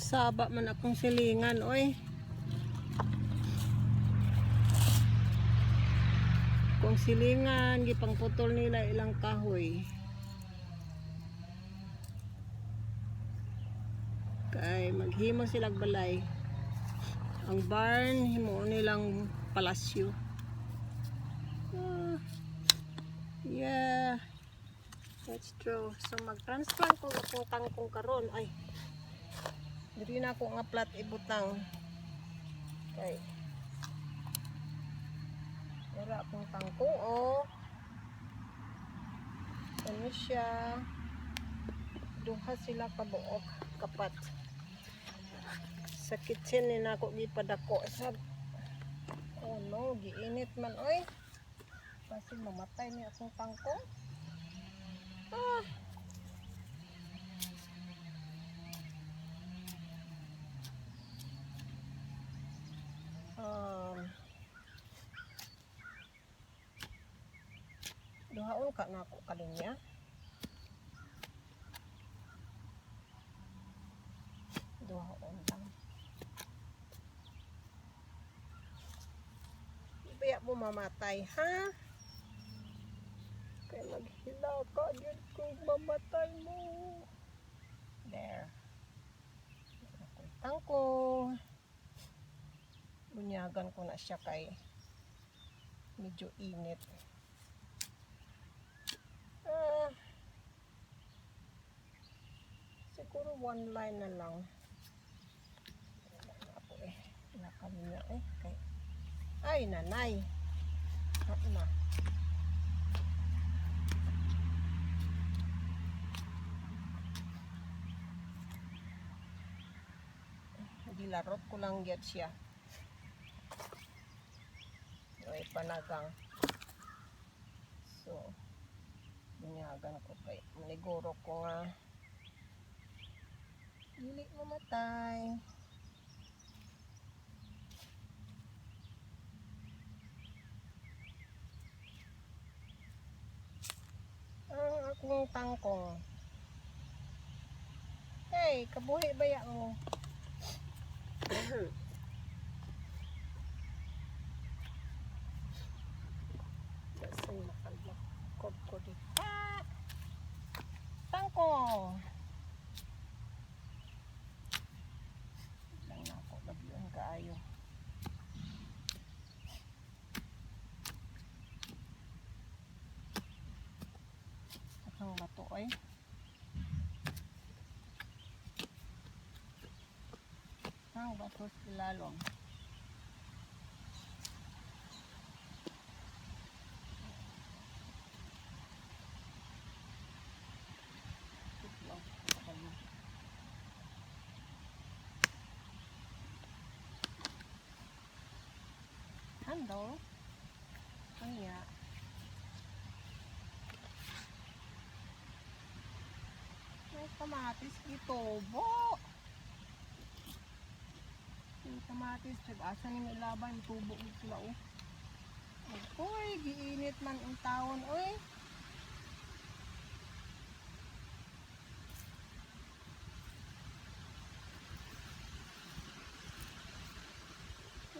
Saba man akong silingan, oy. Kung silingan, gipangputol nila ilang kahoy. Kay maghimo silag balay. Ang barn, himo nilang palasyo. Ah, yeah. That's true. So mag-transplant ko akong kangkong karon. Ay. Diri na ako nga plat ibutang. Kay Dira akong kangkong, oh. Ano siya? Duha sila kabuok kapat. Sa kitchen ni nako gipadako sa. Oh no, giinit man, oy. Kasi mamatay ni akong kangkong. Ah. Duhaon ka na ako kalinya. Duhaon lang. Di mo mamatay, ha? Kaya maghila ka yun kung mamatay mo. There. Akong tangkong. Bunyagan ko na siya kay medyo init. Ah, siguro one line na lang. Wala na ako eh. Wala kami na eh. Kay. Ay, nanay. Ah, na. Gilarot ko lang gyud siya. Ay, panagang. So, bunyagan ko kay maniguro ko nga dili mamatay. Ang akong tangkong. Hey, kabuhi ba ya mo? Kasi makalakod ko dito. Ah! Tangkong! Lang na ako, labiyon kaayo. Akang bato ay. Ang bato sa ilalong. Lang. Handle. Kanya. May kamatis gitubo. Yung kamatis, nag-asa ni may laban, tubo mo sila, oh. Uy, giinit man ang taon, oy.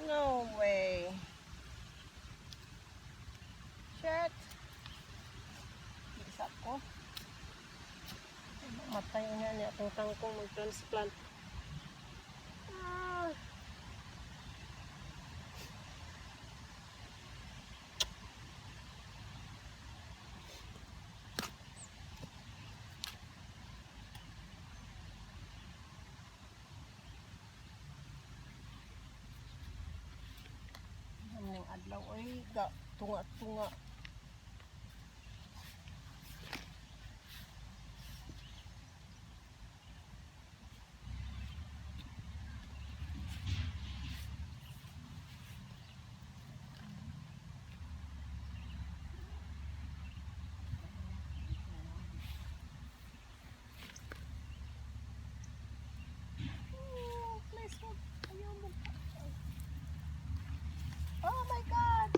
No way. Shit. Isa ko. Matay nga niya akong kangkong mag-transplant. Ah. Ang adlaw ay ga tunga-tunga. Oh, please, wag. Ayaw mo. Oh my God!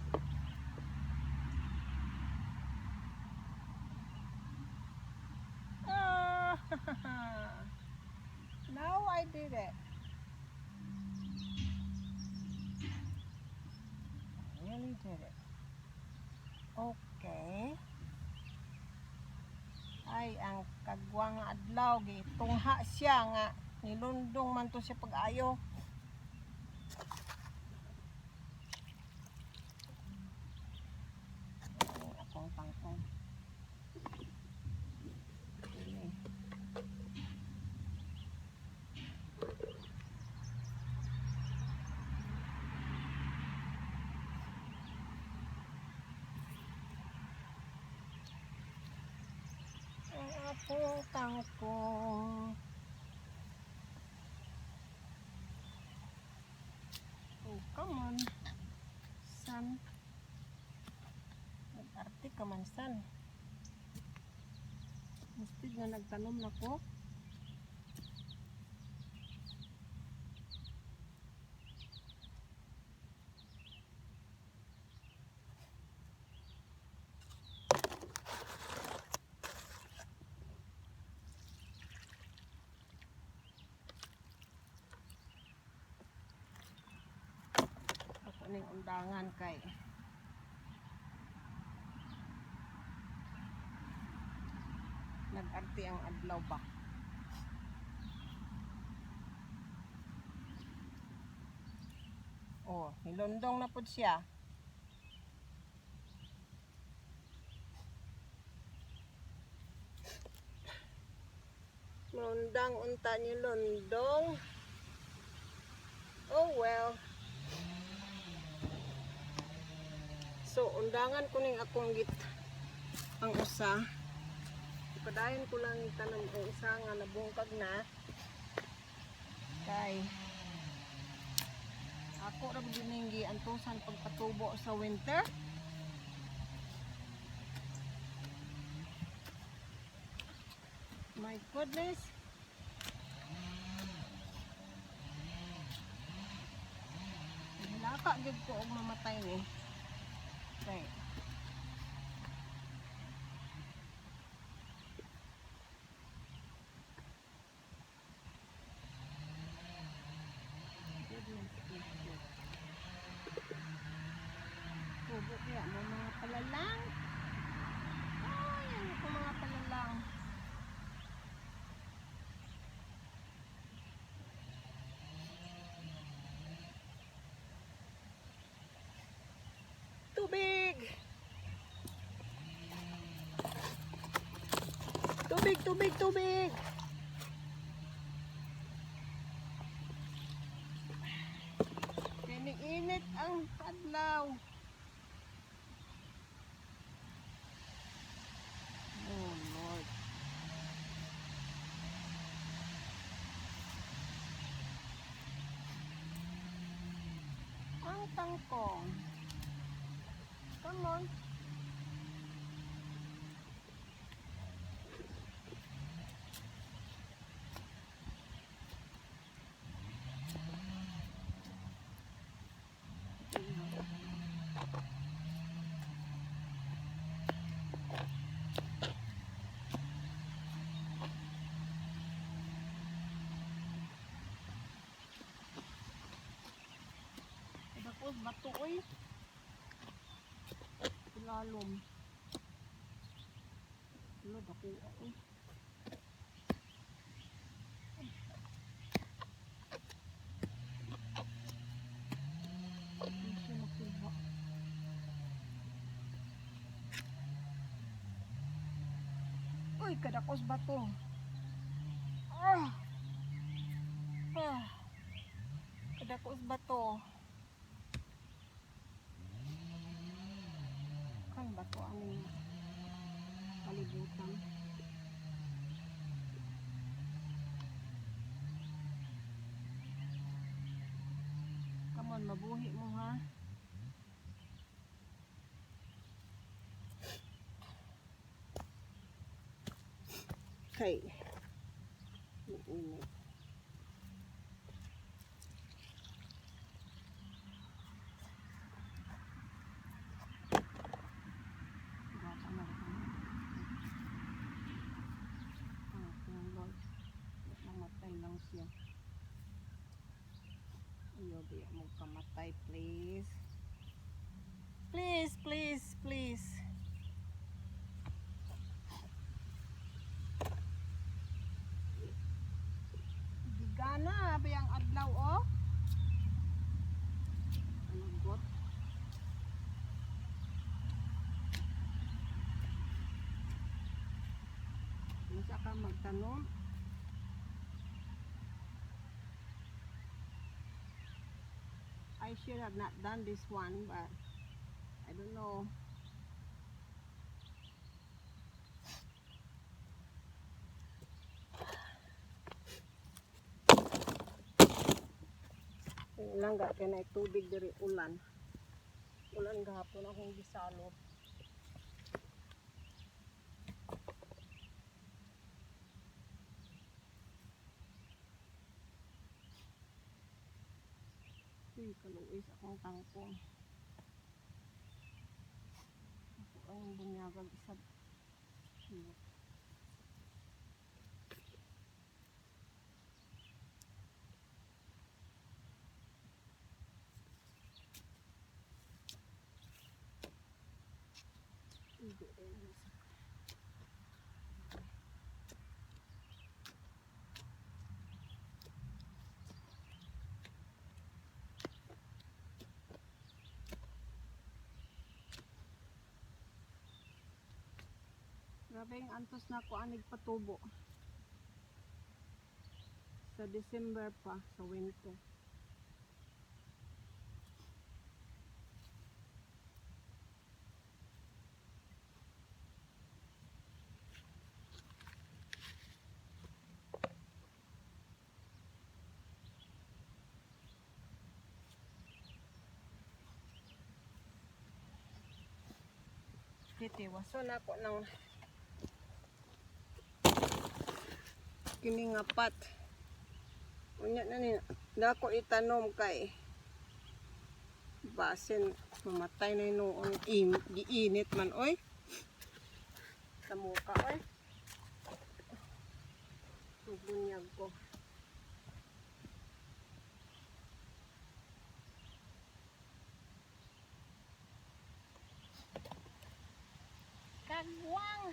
Did it. Okay. Ay, ang kagwa nga adlaw gitungha siya nga nilundong man to siya pag-ayo. Ay, akong kangkong. Ini. Ang akong kangkong. Oh, come on. Sun. Nag-arte ka man, San. Mustig nga nagtanom na ko. Ako ning undangan kay nag-arte ang adlaw ba. Oh, nilundong na pud siya. Maundang unta ni lundong. Oh well. So, undangan ko ning akong git ang usa. Padayon ko lang tanom ang usa nga nabungkag na. Kay ako ra gyud ning giantusan pagpatubo sa winter. My goodness. Laka gyud ko og mamatay ni. Kay goodness gracious. Tubo kaya mo mga palalang. Ay, ano ko mga palalang. Tubig! Tubig, tubig, tubig! Kiniinit ang adlaw. Oh Lord. Ang kangkong. Come on. Dako bato oy. Ilalom. Wala, dako ako. Hindi siya makuha. Uy, kadakos bato. Ah! Ah! Kadakos bato. Kan bato aning kalibutan. Come on, mabuhi mo ha. Kay init. Gata na rin. Ah, Lord. Mamatay lang siya. Ayaw, di mo kamatay, please. Please, please, please. Gigana ba yung adlaw, oh? Ano got? Unsa ka magtanom? I should have not done this one, but I don't know. Langga kay na tubig diri, ulan. Ulan gahapon akong gisalop. Uy, kaluoy sa akong kangkong. Ako ang bunyagag isab. Shit. Igo din ang isa. Grabe yung antos na ako anig patubo. Sa December pa, sa winter. Titiwason ako ng kini nga pat. Unya na ni dako itanom kay basin mamatay na noon, giinit man, oy. Sa muka, oy. Bunyag ko. Kagwang.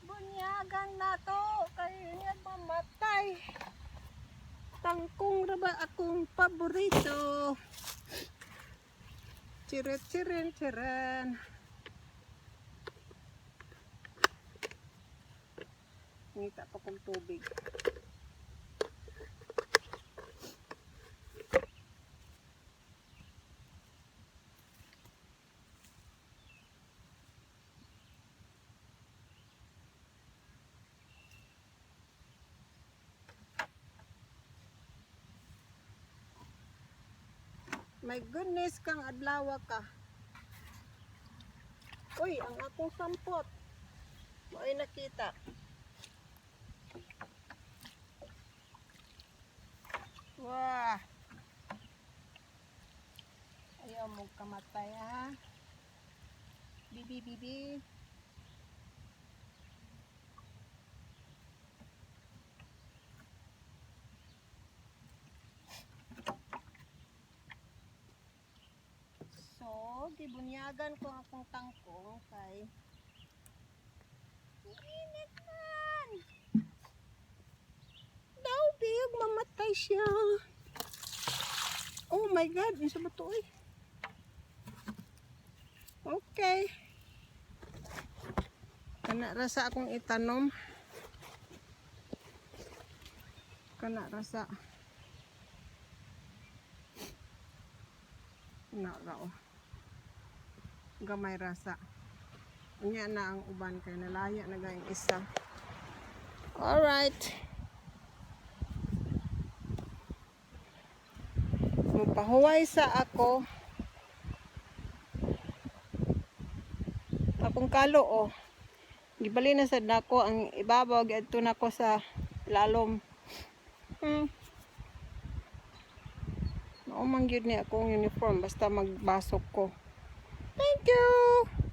Bunyagan na to kay niya mamatay. Tangkong ra ba akong paborito? Chiret chiren chiren. Ngita pa kong tubig. My goodness, kang adlaw ka. Uy, ang akong sampot. Mao'y nakita. Wah. Ayaw mo kamatay, ha. Bibi, bibi. So, gibunyagan ko akong kangkong kay init man. Daw, big, mamatay siya. Oh my God, unsa ba to, oy? Okay. Kana rasa akong itanom. Kana rasa. Na ra, oh. Gamay rasa. Unya na ang uban kay nalaya na gayong isa. Alright. Mupahuway sa ako. Akong kalo, oh. Gibali na sad nako ang ibabaw, giadto nako sa lalom. Mao man gyud ni akong uniform basta magbasok ko. Thank you.